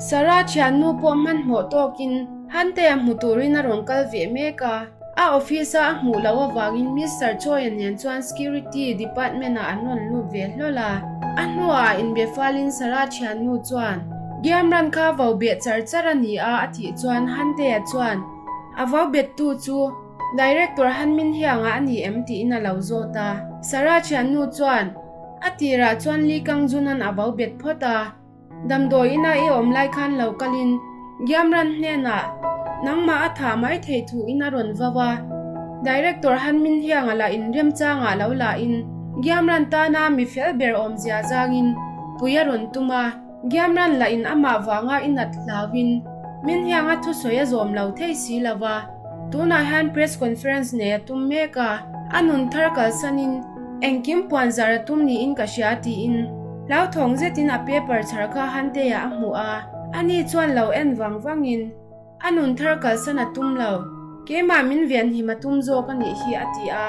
Sarah thiannu pawh hmanhmawh tawkin Hantea hmu turin a rawn kal ve mek a. A office-a a hmuh loh avangin Mister Choi-a nen chuan Security Department-ah an rawn lut ve hlawl a. A hnuah inbe falin Sarah thiannu chuan, Giamran kha vau beh char char a ni a a tih chuan Hantea chuan a vau bettu chu Director Hanmin Hianga a ni em tiin a lo zawt a. Sarah thiannu chuan a tirah chuan Lee Kang Jun-a'n a vau bet phawt a. Damdawi ina i awm lai khan lo kalin Giamran hnenah nangmah a thah mai thei thu in a rawn vau a. Director Hanmin Hianga lah inremchangah lo lahin Giamran tana mi fel ber awmzia zangin pui a rawn tum a. Giamran lah in amah vanga i nat hlauhin Min Hianga thusawi a zawm lo thei si lo va. Tunah hian press conference nei a tum mek a, a nun thar kalsanin Engkim puan zar a tum niin ka hria tiin hlauthawng zetin a paper chhar kha Hantea a hmuh a, ani chuan lo en vang vangin a nun thar kalsan a tum lo, keimah min venhim a tum zawk a nih hi a ti a.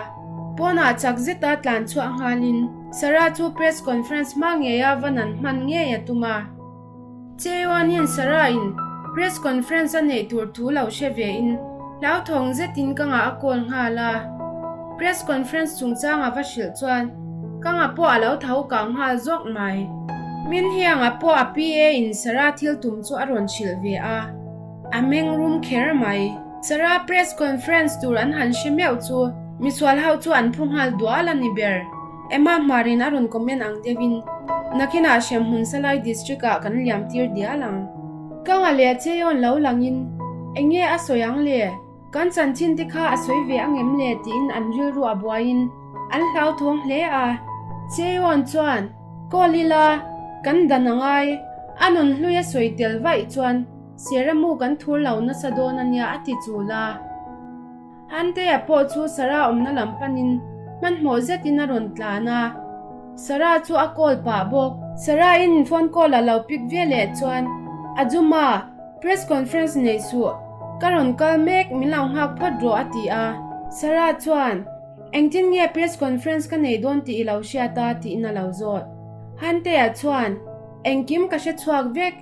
Pawnah chak zeta tlan chhuah nghalin Sarah chu press conference hma ngeia va nan hman ngei a tum a. Cheonin Sarah-in press conference a neih tur thu lo hre ve in hlauthawng zetin ka ngah a call nghal a. Press conference chungchang a va hrilh chuan ka ngah pawh a lo tho kang nghal zawk mai. Min hianga pawh a PA in Sarah thil tum chu a rawn hrilh ve a, a meng rum kher mai. Sarah press conference tur an han hre meuh chu misual ho chu an phu nghal dual a ni ber. Emma Hmarin a rawn comment ang deuhin, Nakinah Hremhmun Salai District ah kan liam tir dial ang. Ka nga leh Cheon lo langin, Enge a sawi ang le? Kan chanchin te kha a sawi ve angem le? tiin an rilru a buaiin an hlauthawng hle a. Cheon chuan, Call ila, kan dan a ngai. A nun hlui a sawi tel vaih chuan Seramu kan thur lo nasa dawn a nia a ti chul a. Hantea pawh chu Sarah awmna lam panin hmanhmawh zetin a rawn tlan a, Sarah chu a call pah bawk. Sarah-in phone call a lo pick ve leh chuan, Ajuma, press conference nei suh, ka rawn kal mek, min lo nghak phawt rawh a ti a. Sarah chuan, Engtin nge press conference ka nei dawn tih i lo hriat a? tiin a lo zawt. Hantea chuan, Engkim ka hre chhuak vek,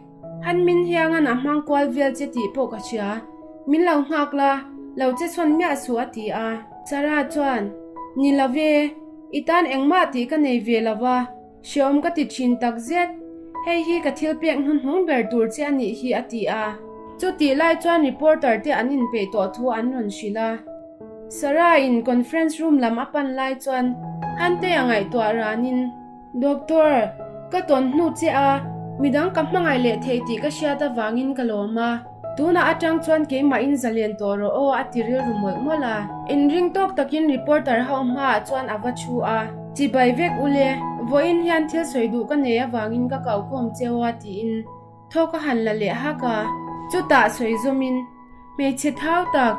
Han min hiangan a hmang kual vel che tih pawh ka hria. Min lo nghak la, lo che chhawn miah suh a ti a. Sarah chuan, Ni lo ve, i tan engmah tih ka nei ve lo va, hreawm ka ti thin tak zet. Hei hi ka thil pek hnuhnung ber tur che a nih hi a ti a. Chutih lai chuan reporter te an inpeih tawh thu an rawn hrilh a. Sarah in conference room lam a pan lai chuan Hante a ngaihtuah ranin, Doctor, ka tawn hnu che a, midang ka hmangaih leh thei tih ka hriat avangin ka lawm a, tunah atang chuan keimahin zalen tawh rawh aw a ti rilru mawlh mawlh a. Inring tawk takin reporter ho hmaah chuan a va thu a, Chibai vek ule, vawiin hian thil sawi duh ka nei avangin ka kaukhawm cheu a tiin Thaw ka han la leh hak a, chutah sawi zawmin, Hmeichhe thau tak,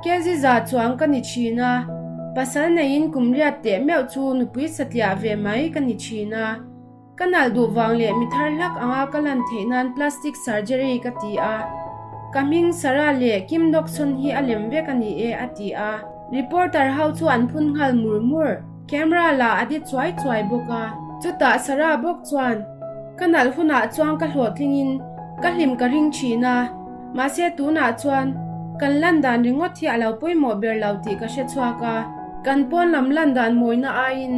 kg za chuang ka ni thin a, pasal neiin kum riat teh meuh chu nupui satliah ve mai ka ni thin a, ka nalh duh vang leh mi thar hlak anga ka lan theih nan plastic surgery ka ti a, ka hming Sarah leh Kim Dokson hi a lem vek a ni e a ti a. Reporter ho chu an phun nghal mur mur. Camera lah a de chuai chuai bawk a. Chutah Sarah bawk chuan, Ka nalh hunah chuan ka hlawhtlingin ka hlim ka ring thin a, mahse tunah chuan kan lan dan ringawt hi a lo pawimawh ber lo tih ka hre chhuak a, kan pawn lam lan dan mawina aiin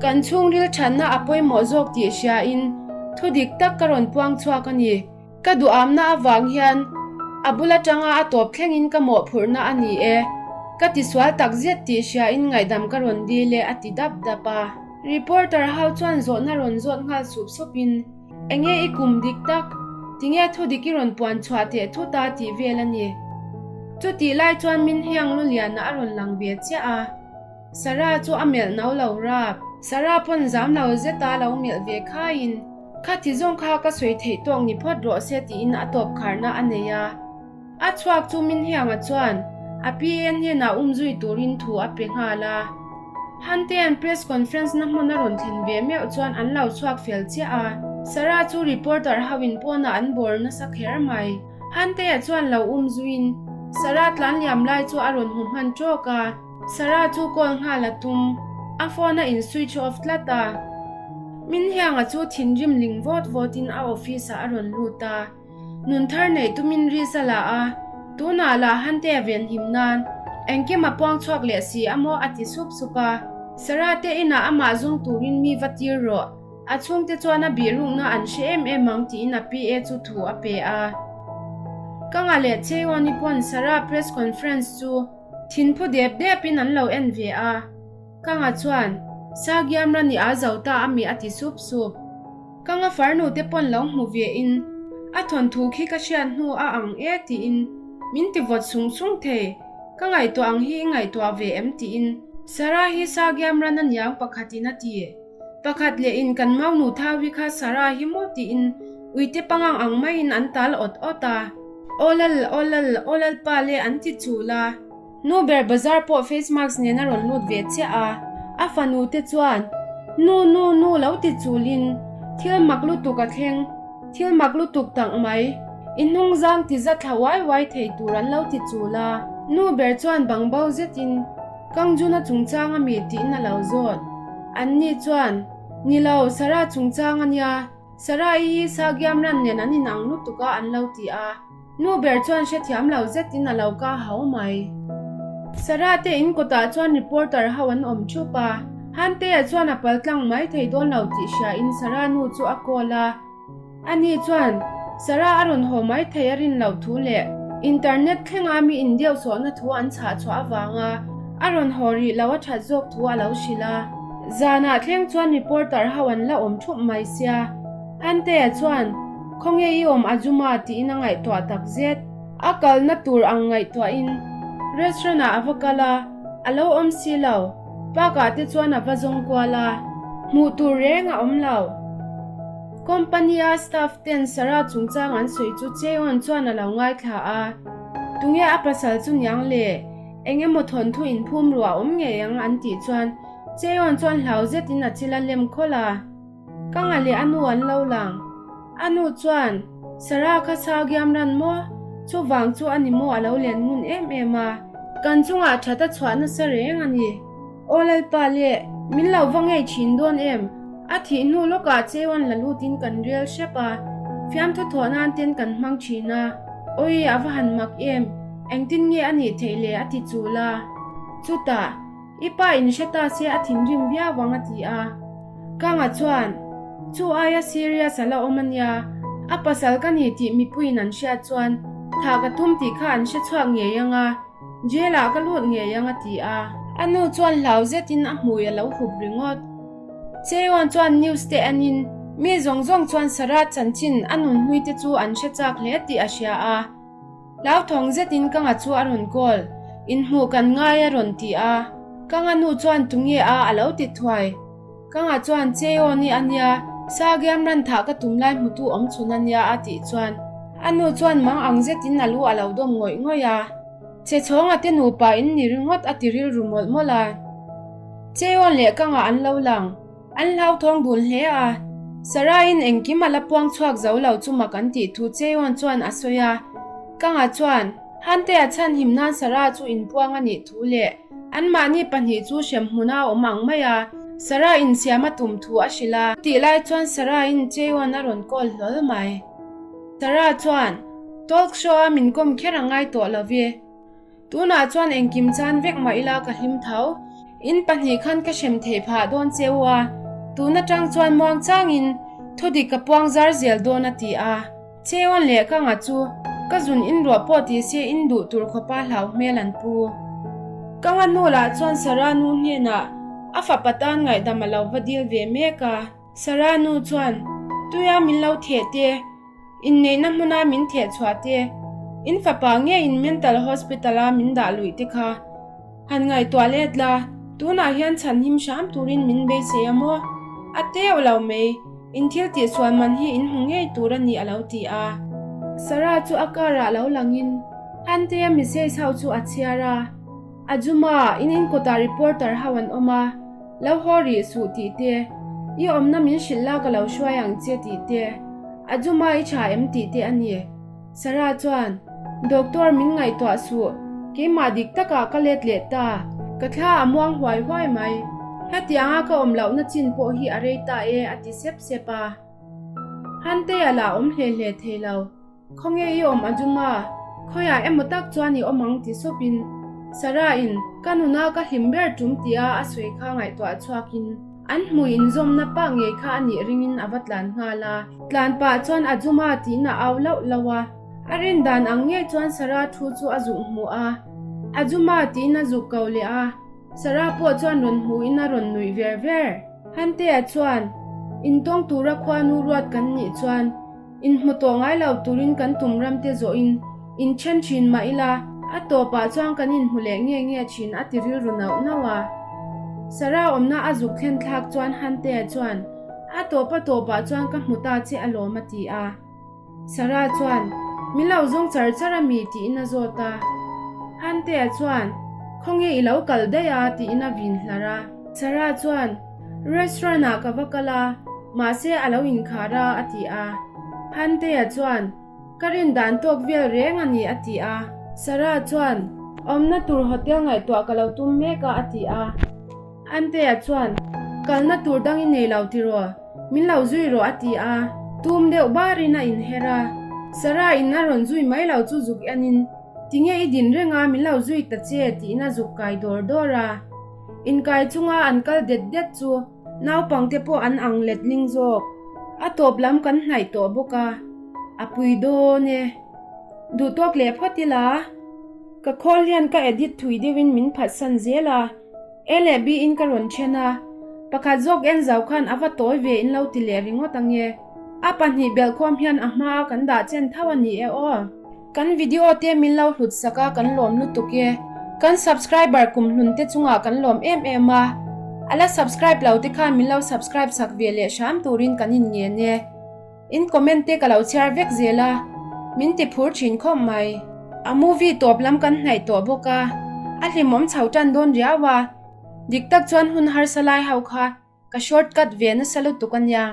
kan chhungril thatna a pawimawh zawk tih hriain thu dik tak ka rawn puang chhuak a ni. Ka duhamna avang hian a bul atanga a tawp thlengin ka mawhphurhna a ni e, ka tisual tak zet tih hriain ngaihdam ka rawn dil e a ti dap dap a. Reporter ho chuan zawhna rawn zawt nghal sup supin, Enge i kum dik tak? Tinge thu dik i rawn puan chhuah teh thut a tih vel a ni. Chutih lai chuan min hiang lu liana a rawn lang ve chiah a. Sarah chu a melh no lo rap. Sarah pawn zam lo zeta lo melh ve khaiin, Kha ti zawng kha ka sawi theih tawk ni phawt rawh se tiin a tawp kharna a nei a. A chhuak chu min hianga chuan a PA hnenah um zui turin thu a pe nghal a. Hantea'n press conference na hmun a rawn thlen ve meuh chuan an lo chhuak fel chiah a. Sarah chu reporter ho in pawnah an bawr nasa kher mai. Hantea chuan lo um zuiin Sarah tlan liam lai chu a rawn hmu hman tawk a. Sarah chu call nghal a tum, a phone a in switch off tlat a. Min Hianga chu thinrim ling vawt vawtin a office ah a rawn lut a. Nun thar neih tumin risk a la a, tunah lah Hantea venhim nan engkim a puang chhuak leh si a maw a ti sup sup a. Sarah te inah amah zawng turin mi va tir rawh, a chhungte chuan a bihrukna an hre em em ang tiin a PA chu thu a pe a. Ka nga leh Cheon-i pawn Sarah press conference chu thinphu dep depin an lo en ve a. Ka nga chuan, Sagiam rani a zo ta ami a ti sup sup. Ka nga farnu te pawn lo hmu ve in a thawnthu khi ka hriat hnu a ang e tiin min ti vawt sung sung thei, ka ngaihtuah ang hi i ngaihtuah ve em tiin Sarah hi Sagiam ran a niang pakhat in a ti. Pakhat leh in kan maunu thau hi kha Sarah hi maw tiin uite pangang ang maiin an tal awt awt a. Aw lal, aw lal, aw lalpa le an ti chul a. Nu ber bazar pawh face mask nen a rawn lut ve chiah a, a fanu te chuan Nu nu nu lo ti chulin thil mak lutuk a thleng, thil mak lutuk tak mai, i hnung zang ti za thla uai uai thei tur an lo ti chul a. Nu ber chuan bang bo zetin Kangjuna chungchang a mi tiin a lo zawt. Anni chuan, Ni lo, Sarah chungchang a nia, Sarah-i hi Sagiam ran nen an inang lutuk a an lo ti a. Nu ber chuan hrethiam lo zetin a lo ka hau mai. Sarah te in kawtah chuan reporter ho an awm thup a, Hantea chuan a pal tlang mai thei dawn lo tih hria in Sarah nu chu a call a. Ani chuan Sarah a rawn haw mai thei a rin loh thu leh internet thlenga mi in deuh sawhna thu an chhah chhuah avanga a rawn haw rih lo a that zawk thu a lo hrilh a. Zanah thleng chuan reporter ho an la awm thup mai sia. Hantea chuan Khawnge i awm Ajuma tiin a ngaihtuah tak zet. A kalna tur ang ngaihtuahin restaurant ah a va kal a, a lo awm si lo. Park ah te chuan a va zawng kual a, hmuh tur reng a awm lo. Company a staff ten Sarah chungchang an sawi chu Cheon chuan a lo ngaithla a, Tunge a pasal chu niang le? Eng emaw thawnthu inphum ruah a awm ngei ang an tih chuan Cheon chuan hlau zetin a chil a lem khawlh a. Ka nga leh a nu an lo lang. A nu chuan, Sarah kha Sagiam ran maw? Chuvang chu a ni maw a lo len ngun em em a. Kan chungah that a chhuah nasa reng a ni. Aw Lalpa le, min lo va ngei thin dawn em? A thih hnu lawkah Cheon la lutin kan rel hrep a, fiamthu thawh nan ten kan hmang thin a. Awi, a va han mak em? Engtin nge a nih theih le? a ti chul a. Chutah. I pa in hre ta se a thinrim viau ang a ti a. Kanga chuan, Chu aia serious a la awm a nia, a pasal ka ni tih mipuiin an hriat chuan thah ka tum tih kha an hre chhuak ngei ang a, jail ah ka lut ngei ang a ti a. A nu chuan hlau zetin a hmui a lo hup ringawt. Cheon chuan news te enin mi zawng zawng chuan Sarah chanchin a nunhlui te chu an hre chak hle tih a hria a. Hlauthawng zetin ka nga chu a rawn call, inhmuh kan ngai a rawn ti a. Ka nga nu chuan tunge a a lo ti thuai. Ka nga chuan Cheon-i a nia, Sagiam ran thah ka tum lai hmutu awm chhun a nia a tih chuan a nu chuan mang ang zetin a lu a lo dawm ngawih ngawih a. Che chhawnga te nupa in ni ringawt a ti rilru mawlh mawlh a. Cheon leh ka nga an lo lang. An hlauthawng dun hle a, Sarah-in engkim a la puang chhuak zo lo chu mak an tih thu Cheon chuan a sawi a. Kanga chuan, Hante-a chhanhim nan Sarah chu inpuang a nih thu leh anmahni pahnih chu hrem hmuna a awm ang mai a, Sarah insiam a tum thu a hrilh a. Tih lai chuan Sarah-in Cheon a rawn call hlawl mai. Sarah chuan, Talk show-a min kawm kher a ngai tawh lo ve. Tunah chuan engkim chan vek mah ila ka hlim tho. In pahnih khan ka hrem theih phah dawn che u a, tun atang chuan muang changin thudik ka puang zar zel dawn a ti a. Cheon leh ka nga chu ka zun in ruah pawh ti se in duh tur khawpa hlau hmel an pu. Ka nga nu lah chuan Sarah nu hnenah a fapa tan ngaihdam a lo va dil ve mek a. Sarah nu chuan, Tuia min lo theh te, Inneihna hmuna min theh chhuah te, in fapa ngeiin mental hospital a min dah luih te kha han ngaihtuah let la, tunah hian chhan him hram turin min beisei a maw? A teuh lo mai, in thil tihsual man hi in hmu ngei tur a ni a lo ti a. Sarah chu a car ah lo langin Hantea message ho chu a chhiar a. Ajuma, in in kawtah reporter ho an awm a, lo haw rih suh tih te, i awmna min hrilh la ka lo hruai ang che tih te, Ajuma i tha em tih te a ni. Sarah chuan, Doctor min ngaihtuah suh, keimah dik takah ka let leh ta, ka thla a muang huai huai mai, hetianga ka awm lohna chin pawh hi a rei ta e a ti sep sep a. Hantea lah awm hle hle thei lo. Khawnge i awm Ajuma? Khawiah emaw tak chuan i awm ang ti sawpin Sarah-in ka nuna ka hlim ber tum tia a sawi kha ngaihtuah chhuakin an hmui inzawmna pah ngei kha a nih ringin a va tlan nghal a. Tlan pah chuan Ajuma tiin a au lauh lauh a. A rin dan ang ngei chuan Sarah thu chu a zuk hmu a. Ajuma tiin a zuk ko leh a. Sarah pawh chuan rawn hmuin a rawn nuih ver ver. Hantea chuan, Intawng tura khuanu ruat kan nih chuan inhmu tawh ngai lo turin kan tum ram te zawhin inthen thin mah ila, a tawpah chuan kan inhmu leh nge nge thin a ti rilru nauh nauh a. Sarah awmna a zuk thlen thlak chuan Hantea chuan, A tawp a tawpah chuan ka hmu ta che alawm a ti a. Sarah chuan, Min lo zawng char char a mi? tiin a zawt a. Hantea chuan, Khawnge i lo kal daih a? tiin a vin hlar a. Sarah chuan, Restaurant ah ka va kal a, mahse a lo inkhar a, a ti a. Hantea chuan, Ka rin dan tawk vel reng a ni, a ti a. Sarah chuan, Awmna tur hotel ngaihtuah ka lo tum mek a, a ti a. Antea chuan, Kalna tur dang i nei lo tiraw? Min lo zui rawh a ti a. Tum deuh barin a inher a. Sarah in a rawn zui mai lo chu zuk enin, Tinge i din reng a, min lo zui ta che tiin a zuk kai dawr dawr a. Inkai chunga an kal det det chu naupangte pawh an ang letling zawk. A tawp lam kan hnaih tawh bawk a, a pui dawn e. Duhtawk leh phawt ila, ka khawl hian ka edit thui deuhin min phatsan zel a. A leh B in ka rawn then a, pakhat zawk en zau khan a va tawi ve in lo ti leh ringawt ange. A pahnih belhkhawm hian a hma a kan dah chen tho a ni e aw. Kan video te min lo hlut sak a kan lawm lutuk e. Kan subscriber kum hlun te chungah kan lawm em em a. A la subscribe lo te khan min lo subscribe sak ve leh hram turin kan in ngen e. In comment te ka lo chhiar vek zel a, min ti phur thin khawp mai. A movie tawp lam kan hnaih tawh bawk a, a hlimawm chho tan dawn riau a. Dik tak chuan hun harsa lai ho kha ka short cut ve nasa lutuk a nia.